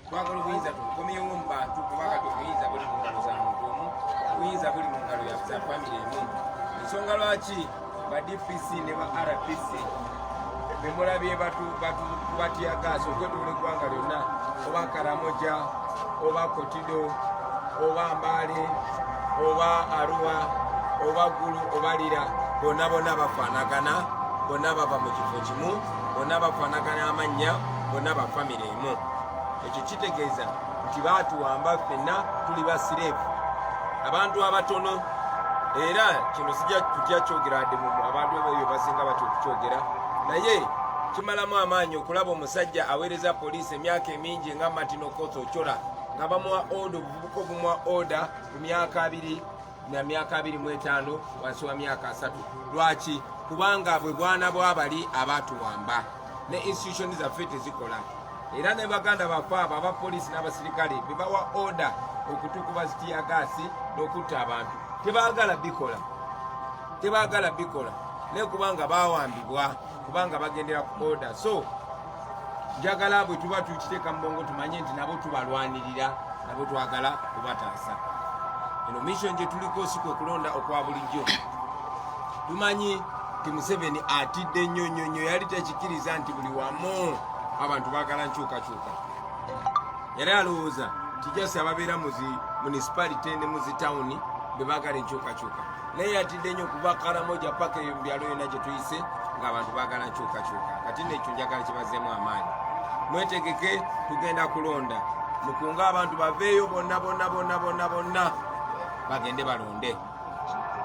Twagala obuyinza tubukomyewo mu bantu, kuba kati obuyinza buli mu ngalo za muntu omu, obuyinza buli mu ngalo za famire emu. Ensonga lwaki ba DPC ne ba RPC bemulabye batukuba teargas okwetoola eggwanga lyonna, oba Karamoja, oba Kotido, oba Mbale, oba Arua, oba Gulu, oba Lira, bonna bonna bafaanagana, bonna bava mu kifo kimu, bonna bafaanagana amannya, bonna ba famire emu. Ekyo kitegeeza nti baatuwamba ffenna, tuli ba slave, abantu abatono. Era kino sijja kutya kyogera wadde mu abantu ebyo basinga batya okukyogera, naye kimalamu amaanyi okulaba omusajja aweereza poliisi emyaka emingi nga Martin Okoth Ochola nga bamuwa order, obuvubuka obumuwa order ku myaka 20 na myaka 25, wansi wa myaka 30. Lwaki? Kubanga bwe bwana bwabali abaatuwamba, ne institution zaffe tezikola. Era ne baganda baffe abo abapoliisi n'abasirikale be bawa order okutukuba zi teargas n'okutta abantu, tebaagala bikola, tebaagala bikola, naye kubanga bawambibwa, kubanga bagendera ku order. So njagala bwe tuba tukiteeka mu bwongo, tumanye nti nabo tubalwanirira, nabo twagala kubataasa. Eno mission gye tuliko si kwe kulonda okwa bulijjo. Tumanyi nti Museveni atidde nnyo nnyo nnyo, yali tekikiriza nti buli wamu abantu baagala nkyukakyuka. Yali alowooza nti just ababeera mu zi municipality ne mu zi tawuni be baagala enkyukakyuka, naye yatidde nnyo kuva Karamoja paka eyo mu byalo yonna gye tuyise ng'abantu baagala nkyukakyuka. Kati nekyo njagala kibazeemu amaanyi. Mwetegeke, tugenda kulonda. Mukunge abantu baveeyo bonna bonna bonna bonna bonna, bagende balonde.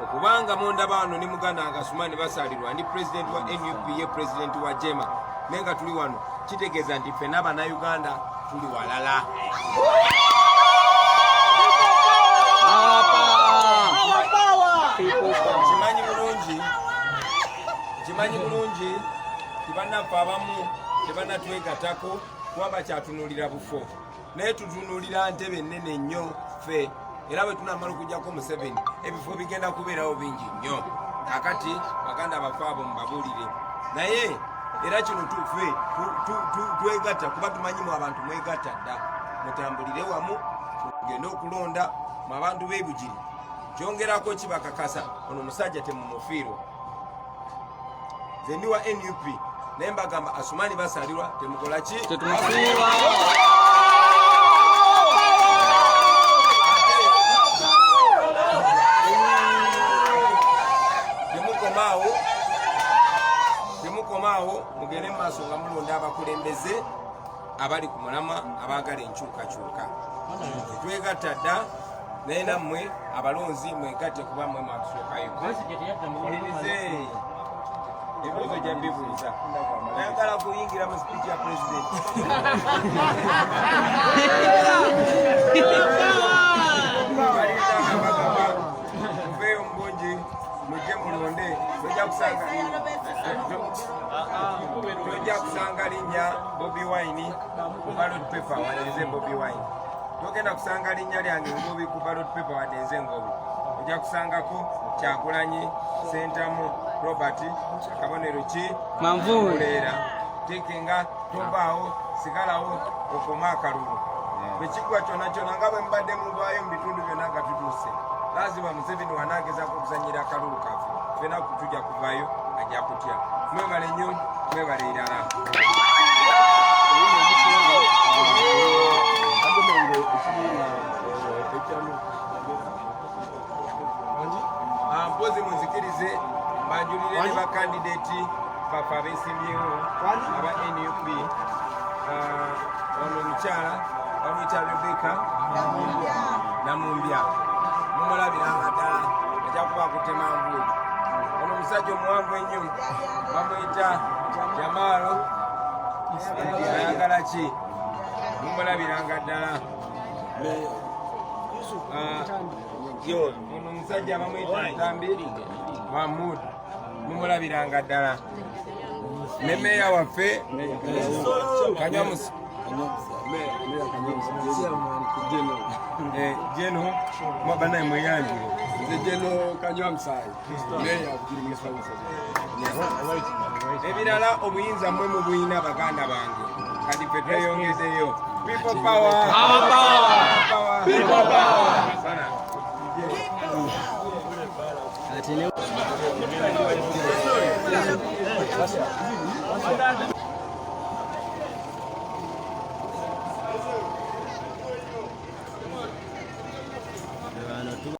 Okubanga mundaba wano ne muganda nga Sumani Basalirwa, ndi president wa NUP, ye president wa JEEMA, naye nga tuli wano kitegeeza nti ffenna Bannayuganda tuli walala. Kimanyi bulungi, kimanyi bulungi tibannaffe abamu tebanatwegatako kuba bakyatunuulira bufo, naye tutunuulira ntebe ennene nnyo ffe. Era bwe tunamala okujjako Museveni, ebifo bigenda kubeerawo bingi nnyo. Kakati baganda baffe abo mubabuulire, naye era kino tufe twegatta kuba tumanyi mu abantu mwegatta dda. Mutambulire wamu, tugende okulonda. Mu abantu b'ebugiri kyongerako kibakakasa ono omusajja temumufiirwa. Nze ndi wa NUP, naye mbagamba Asumani Basalirwa temukola ki? Tetumufiirwa. Temukomaawo, temukomaawo, mugende mu maaso nga mulonda abakulembeze abali ku mulamwa, abaagala enkyukakyuka. Tetwegatta dda, naye nammwe abalonzi mwegatte kuba mmwe mwatusookayo. Mulirize ebibuuzo gya mbibuuza, nayagala kuyingira mu speech ya president. Balina abagamba muveeyo mu bungi, mujje mulonde. Tojja kusanga linnya Bobi Wine ku ballot paper wadde nze Bobi Wine. Togenda kusanga linnya lyange Ngobi ku ballot paper wadde nze Ngobi. Ojja kusangako Kyagulanyi Sentamu Robert, akabonero ki? Manvuuli. Kuleera tikinga, tovaawo, sigalawo okoma akalulu bwekigwa kyonna kyonna, nga bwe mubadde muvaayo mu bitundu byonna nga tutuuse. Lazima Museveni wanaagezako okuzanyira akalulu kaffe, ffena tujja kuvaayo, ajja kutya. Mwebale nnyo, mwebale irala. Agomengo ekibiina ekyamu. Mpozi munzikirize banjulire ne bakandideti baffe abesimbyewo aba NUP. Ono omukyala bamuyita Rebeka Namumbya, mumulabiranga ddala, ajja kuba akutema nvuuli. Ono omusajja omuwanvu ennyo bamuyita Jamaalo ayagala ki, mumulabiranga ddala. Yo ono omusajja bamuyita Ntambi Mahmud, mumulabiranga ddala. Ne meeya waffe Kanywa Jeno banaye mweyanjule. Nze Jeno Kanywa Musaayi, meeya Bugiri Municipal. Ebirala obuyinza mmwe mubuyina, baganda bange. Kati ffe tweyongezeyo. People power. Our power. People power. Sana.